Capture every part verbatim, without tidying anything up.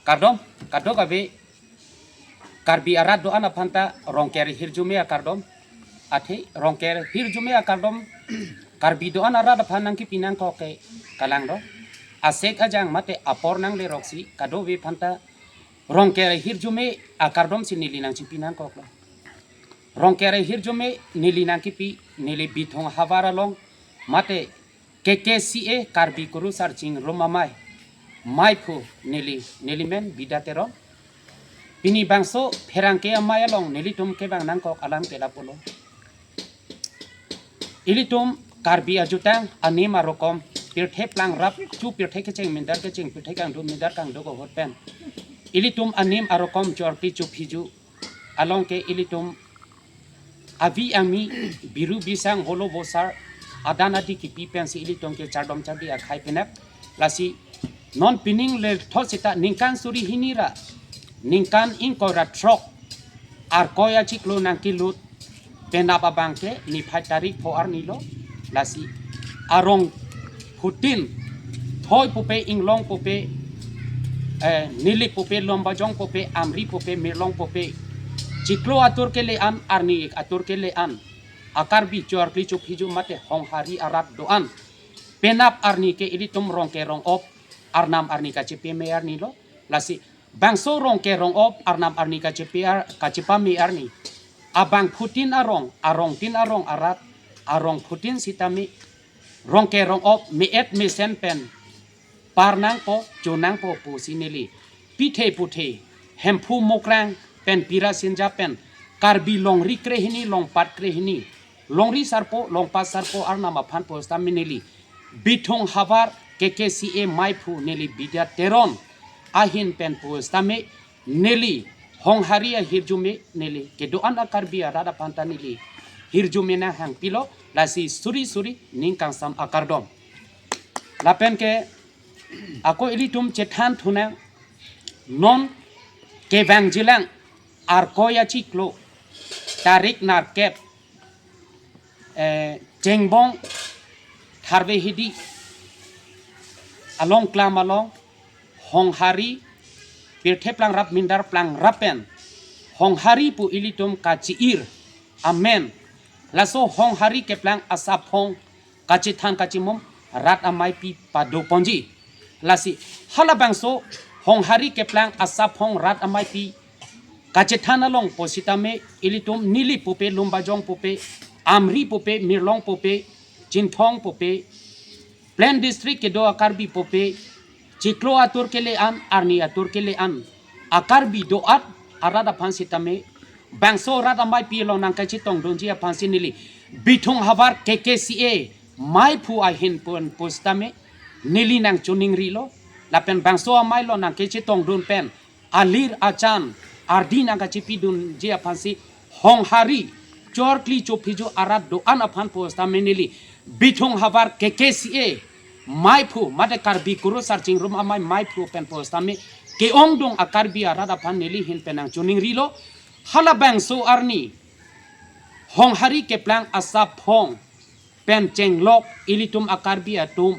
Kardom, kadokave Karbi arat do-an aphan ta Rongker ahirjume akardom. Athe Rongker ahirjume akardom Karbi do-an arat aphan nangkipi nangkok ke kalang do. Asek ajang mate apor nangle roksi kadokave aphan ta Rongker ahirjume akardom si neli nangchipi nangkoklo. Rongker ahirjume neli nangkipi, neli Bithung havar along mate K K C A Karbi Kurusar Chingrum Amei, meiphu neli, neli men Bidya Teron. Pini bangso pherangke amei along nelitum kevang nangkok alam ke lapulo. Ilitum Karbi ajutang anim arokom, pirthe plang rap chu pirthe kecheng mindar kecheng, pirthe kangduk mindar kangduk ahut pen ilitum anim arokom chorpi chu phiju along ke ilitum avi ami biru bisang holo vosar adan adi kipi pensi ilitum ke chardom chardi akhai penap. Lasi non pining lethot seta ningkan suri hini ra ningkan ingkoi ra throk Arkoi achiklo nangkelut penap abang ke niphai tarik pho arni lo. Lasi arong phutin thoi pupe, inglong pupe, eh, nilip pupe, lumbajong pupe, amri pupe, mirlong pupe, chiklo atur kele an, arni atur kele an, akarbi chorkli chu phiju mate Honghari arat do-an penap arni ke ilitum Rongker Rongop arnam arni kachepame arni lo. Lasi bangso Rongker Rongop arnam arni kachepe ar, kachepame arni abang phutin arong, arong tin arong arat, arong phutin sitame Rongker Rongop me-et mesen pen par nangpo, cho nangpo pusi neli pithe puthe, Hemphu Mukrang pen Pira Sinja pen Karbi longri krehini, longpat krehini, longri sarpo, longpat sarpo arnam aphan pusitame neli Bithung havar K K C A meiphu neli Bidya Teron ahin pen pusitame neli Honghari ahirjume neli kedo-an akarbi arat aphan ta neli hirjume nanghangpilo. Lasi suri suri ning kangsam akardom. Lapen ke ako ilitum chethan thunang, non kevang jilang Arkoi achiklo tarik nerkep, eh, Chengbong Tharve Hidi along klam along Honghari pirthe plang rap mindar plang rap pen Honghari pu ilitum kachi-ir amen. Laso Honghari keplang asaphong kachethan kachimum rat ameipi padoponji. Lasi halabangso Honghari keplang asaphong rat ameipi kachethan along pusitame ilitum nilip pupe, lumbajong pupe, amri pupe, mirlong pupe, chinthong pupe, Plain District kedo akarbi pupe, chiklo atur kele an, arni atur kele an akarbi do-an arat aphan sitame bangso rat ameipi along nangkachetongdunji aphansi neli Bithung havar K K C A meiphu ahin pen pusitame neli nangchoningrilo. Lapen bangso amei along nangkachetongdun pen alir achan ardi nangkachepidunji aphansi Honghari chorkli chu phiju arat do-an aphan pusitame neli Bithung havar K K C A meiphu mate Karbi Kurusar Chingrum Amei meiphu pen pusitame ke-ongdung akarbi arat aphan neli ahin pen nangchoningrilo. Halabangso arni Honghari keplang asaphong pen chenglok ilitum akarbi atum,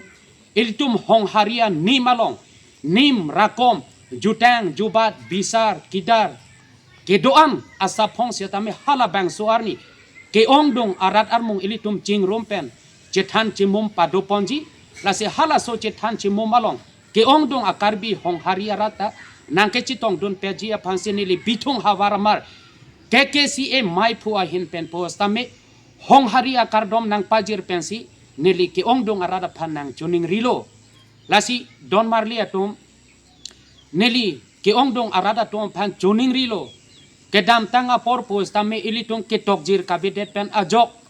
ilitum Honghari anim along, nim, rakom, jutang, jubat, bisar, kidar kedo-an asaphong sitame halabangso arni ke-ongdung arat armung ilitum chingrum pen chethan chimum padoponji. Lasi halaso chethan chimum along ke-ongdung akarbi Honghari arat ta nangkachetongdun peji aphansi neli Bithung havar amar K K C A meiphu ahin pen pusitame Honghari akardom nangpajir pensi neli ke-ongdung arat aphan nangchoningrilo. Lasi don marli atum, neli ke-ongdung arat atum aphan choningrilo. Kedamtang apor pusitame ilitum ketokjir kavedet pen ajok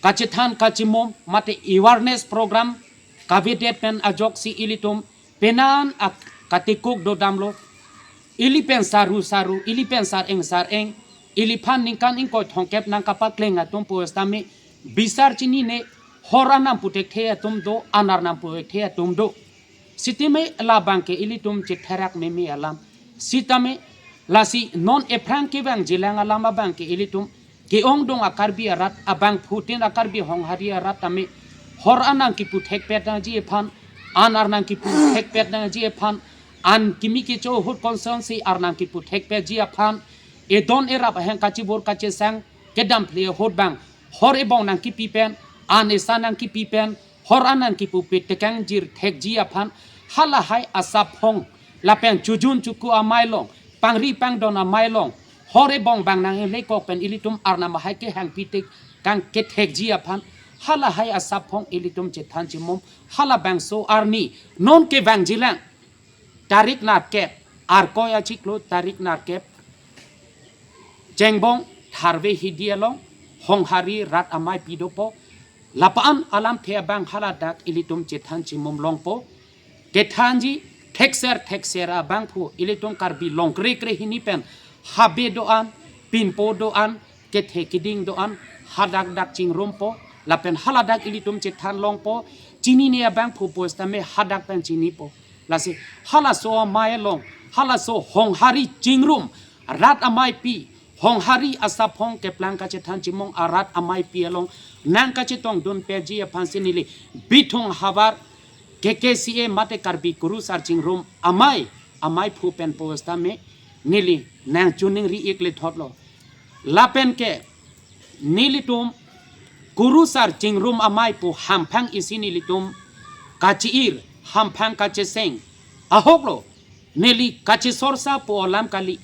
kachethan kachimum mate awareness program kavedet pen ajoksi ilitum penan ak katikuk dodamlo. Ili pen saru saru, ili pen sar-eng sar-eng, iliphan ningkan ingkoi thomkep nangkapakleng atum pusitame bisar chinine, hor anam puthekthe atum do, an arnam puthekthe atum do. Sitame labang ke ilitum chetherak meme alam. Sitame lasi non ephrang kevang jilang alam abang ke ilitum ke-ongdung akarbi arat abang phutin akarbi Honghari arat tame hor anam kiputhekpet nangji aphan, an arnam kiputhekpet nangji aphan, an kimi kecho ahut constituency arnam kipu thekpeji aphan, edon erap aheng kachibur kachesang kedam phle ahut bang, hor ebong nangkipi pen, an esa nangkipi pen, hor an nangkipu pi tekang jir thekji aphan, halahai asaphong lapen chojun choku amei along, pangri pangdon amei along, hor ebong bang nang-e lekok pen ilitum arnam ahai kehang pi tekang kethekji aphan, halahai asaphong ilitum chethan chimum, halabangso arni non kevangjilang, tarik nerkep, Arkoi achiklo tarik nerkep, Chengbong Tharve Hidi along Honghari rat amei pi dopo. Lapu-an alamthe abang haladak ilitum chethan chimum longpo. Kethanji thekser thekser abangphu ilitum Karbi Longkre kre hini pen habe do-an, pinpo do-an, kethe keding do-an, hadak dak chingrumpo, lapen haladak ilitum chethan longpo, chinine abangphu pusitame hadak pen chinipo. Lasi halaso amei along, halaso Honghari chingrum, rat amei pi, Honghari asaphong keplang kachethan chimung arat amei pi along nangkachetongdun peji aphansi neli Bithung havar K K C A mate Karbi Kurusar Chingrum amei, ameiphu pen pusitame neli nangchiningri-ik lethotlo. Lapen ke nelitum Kurusar Chingrum amei pu hamphang isi nelitum kachi-ir, hamphang kacheseng ahoklo, neli kachesorsa pu alam kali.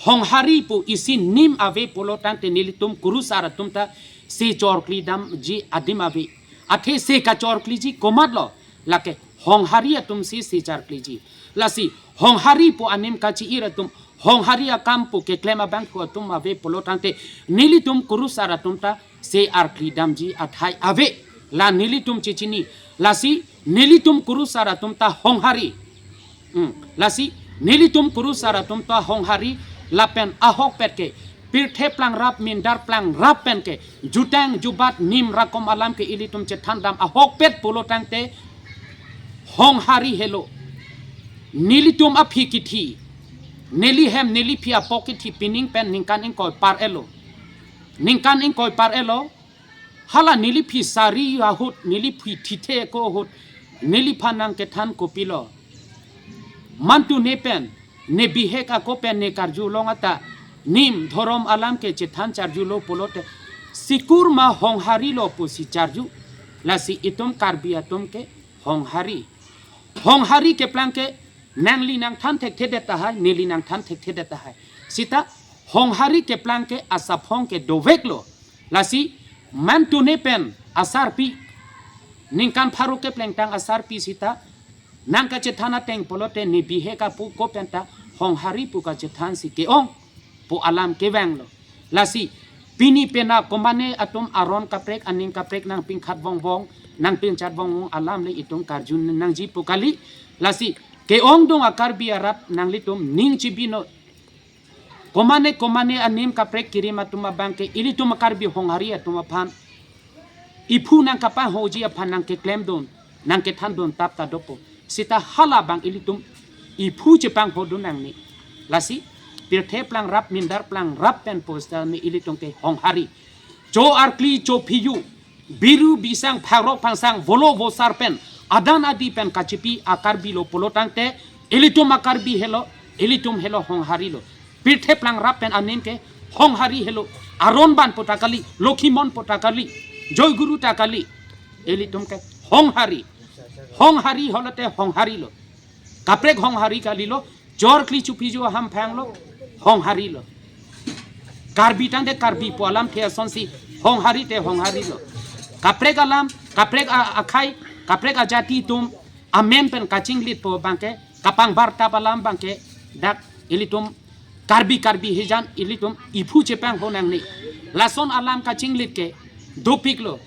Honghari pu isi nim ave pulo tangte nelitum Kurusar atum ta se chorkli damji adim ave. Athe se kachorkliji komatlo? Lake Honghari atumsi se charkliji. Lasi Honghari pu anim kachi-ir atum, Honghari akam pu keklem abangphu atum ave pulo tangte nelitum Kurusar atum ta se arkli damji athai ave. La nelitum chechini. Lasi nelitum Kurusar atum ta Honghari. Hmm. Lasi nelitum Kurusar atum ta Honghari lapen ahokpet ke pirthe plangrap mindar plangrap pen ke jutang jubat nim rakom alam ke ilitum chethandam ahokpet pulo tangte Honghari helo. Nelitum aphi kithi, neli hem neli phi apok kithi pining pen ningkan ingkoi par-etlo. Ningkan ingkoi par-etlo. Hala neli phi sari ahut, neli phi thithe ako ahut neliphan nangkethan kopilo? Mantu ne pen, ne bihek ako pen ne karjulong ata, nim dhorom alam ke chethan charjulo pulote, sikur ma Honghari lo pusi charju. Lasi itum Karbi atum ke Honghari. Honghari keplang ke nangli nangthan thekthedet tahai, neli nangthan thekthedet tahai. Sita Honghari keplang ke asaphong ke doveklo. Lasi mantu ne pen asarpi, ningkan pharo keplengtang asarpi sita nangkachethan ateng pulote ne bihek apu ko penta Honghari pu kachethansi ke-ong pu alam kevanglo. Lasi pini pena komane atum aron kaprek aning kaprek nangpingkhat vongvong, nangpingchat vongvong alam le itum karjun nangji pu kali. Lasi ke-ongdung a-Karbi arat nanglitum ning chibi non. Komane komane anim kaprek kirim atum abang ke ilitum a-Karbi Honghari atum aphan iphu nangkapanghoji aphan nangkeklemdun, nangkethandun tap ta dopo. Sita hala bang ilitum iphu chepanghodun nangne. Lasi pirthe plangrap mindar plangrap pen pusitame ilitum ke Honghari. Cho arkli cho phiyu, biru bisang pharok phangsang volo vosar pen adan adi pen kachipi a-Karbi lo pulo tangte ilitum a-Karbi helo, ilitum helo Honghari lo. Pirthe plangrap pen anim ke Honghari helo. Aron ban pu ta kali, Lokhimon pu ta kali, Joyguru ta kali. Ilitum ke Honghari. Honghari holote Honghari lo. Kaprek Honghari kalilo, chorkli cho phiyu ahamphang lo, Honghari lo. Karbi tangte Karbi pu alamthe asonsi Honghari te Honghari lo. Kaprek alam, kaprek a-, akhei, kaprek ajati atum amen pen kachinglitpo abang ke, kapangbar tap alam abang ke dak ilitum Karbi Karbi hijan ilitum iphu chepangho nangne. Lason alam kachinglit ke dopiklo.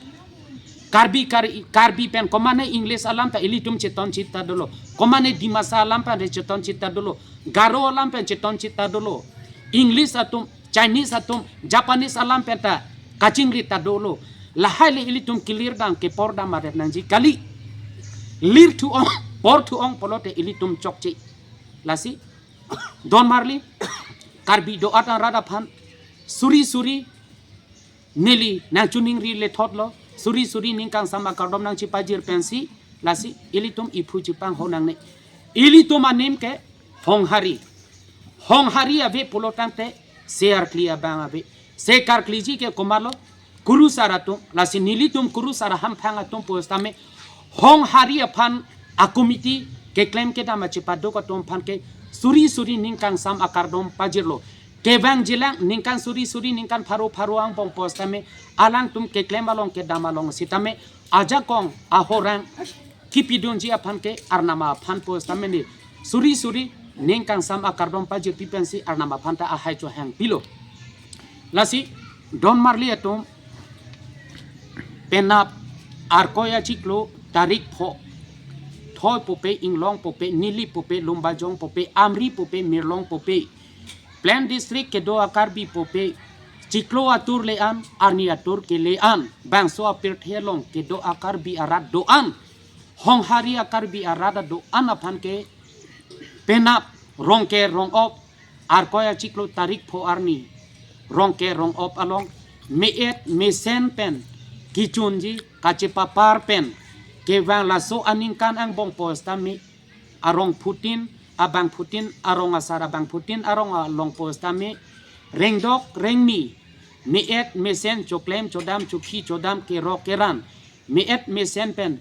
Karbi, Kar-, Karbi pen komane English alam ta ilitum cheton chit ta dolo. Komane Dimasa alam pen re cheton chit ta dolo. Garo alam pen cheton chit ta dolo. English atum, Chinese atum, Japanese alam pen ta kachinglit ta dolo. Lahai le ilitum kelir dam kepor dam aret nangji kali. Lir thu-ong, por thu-ong pulote ilitum chokche. Lasi don marli, Karbi do-an arat aphan suri suri neli nangchiningri lethotlo, suri suri ning kangsam akardom nangchipajir pensi, lasi ilitum iphu chepangho nangne. Ilitum anim ke Honghari. Honghari ave pulo tangte, se arkli abang ave. Se karkliji ke komatlo, kurusar atum, lasi nelitum kurusar ahamphang atum pusitame, Honghari aphan a-committee keklem kedam achipaduk atum aphan ke suri suri ning kangsam akardom pajirlo. Kevangjilang ningkan suri suri ningkan pharo pharo angbong pusitame, alangtum keklem along kedam along sitame, ajakong ahorang kipidunji aphan ke Arnam aphan pusitame ne suri suri ning kangsam akardom pajirpi pensi Arnam aphan ta ahai chohang pilo. Lasi don marli atum, penap Arkoi achiklo tarik pho, Thoi pupe, Inglong pupe, Nilip pupe, Lumbajong pupe, Amri pupe, Mirlong pupe, Plen District kedo a-Karbi pupe, chiklo atur le-an, arni atur kele-an, bangso apirthe along kedo a-Karbi arat do-an, Honghari a-Karbi arat do-an aphan ke penap Rongker Rongop, Arkoi achiklo tarik pho arni, Rongker Rongop along me-et mesen pen kechunji, kachepapar pen kevang laso aningkan angbong pusitame, arongphutin, abangphutin, arong asar abangphutin arong along pusitame, rengdok rengmi, me-et mesen, choklem chodam, chokhi chodam, kerok keran, me-et mesen pen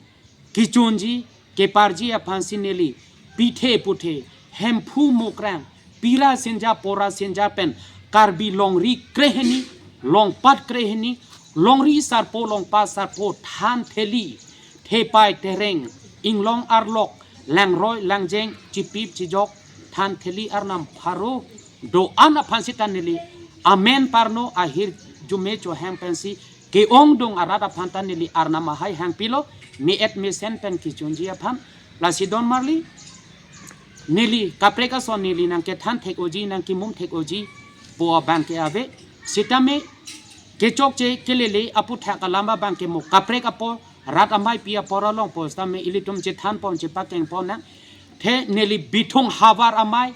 kechunji, keparji aphansi neli pithe puthe, Hemphu Mukrang, pira sinja pora sinja pen Karbi longri krehini, longpat krehini, longri sarpo longpat sarpo, than theli, thepai tereng, inglong arlok, langroi langjeng, chipip chijok, than theli arnam pharo do-an aphan sita neli amen parno ahirjume chohang pensi ke-ongdung arat aphan ta neli Arnam ahai hangpilo, me-et mesen pen kechunji aphan. Lasi don marli, neli kaprek ason neli nangkethan thek-oji, nangkemum thek-oji pu abang ke ave. Sitame kechokche kelele aputhak alam abang ke mo kaprek apor, rat ameipi apor along pusitame ilitum chethan pon chepakeng pon nang. The neli Bithung Havar amei,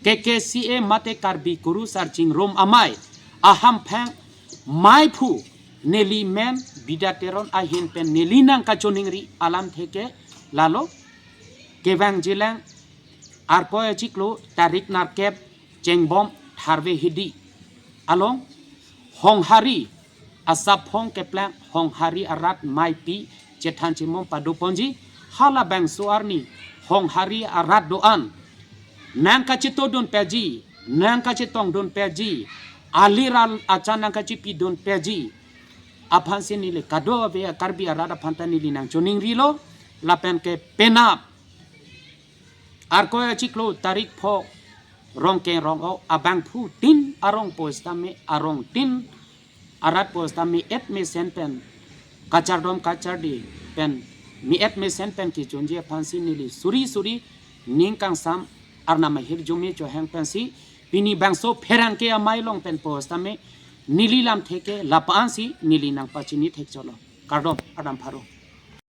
K K C A mate Karbi Kurusar Chingrum amei ahamphang meiphu, neli men Bida Teron ahin pen neli nangkachoningri alamthe ke lalo, kevangjilang Arkoi achiklo tarik nerkep chengbom tharve hidi along Honghari asaphong keplang Honghari arat meipi chethan chemum pado ponji, halabangso arni Honghari arat do-an nangkachetodun peji, nangkachetongdun peji, alir al achan nangkachepidun peji aphansi neli kadokave a-Karbi arat aphan ta neli nangchoningrilo. Lapen ke penap Arkoi achiklo tarik pho Rongker Rongop abangphutin arong pusitame, arongtin arat pusitame me-et mesen pen kachardom kachardi pen me-et mesen pen kechunji aphansi neli suri suri ning kangsam Arnam ahirjume chohang pensi pini bangso pherangke amei along pen pusitame neli lamthe ke lapu-ansi neli nangpachini thekchotlo. Kardom, Arnam pharo.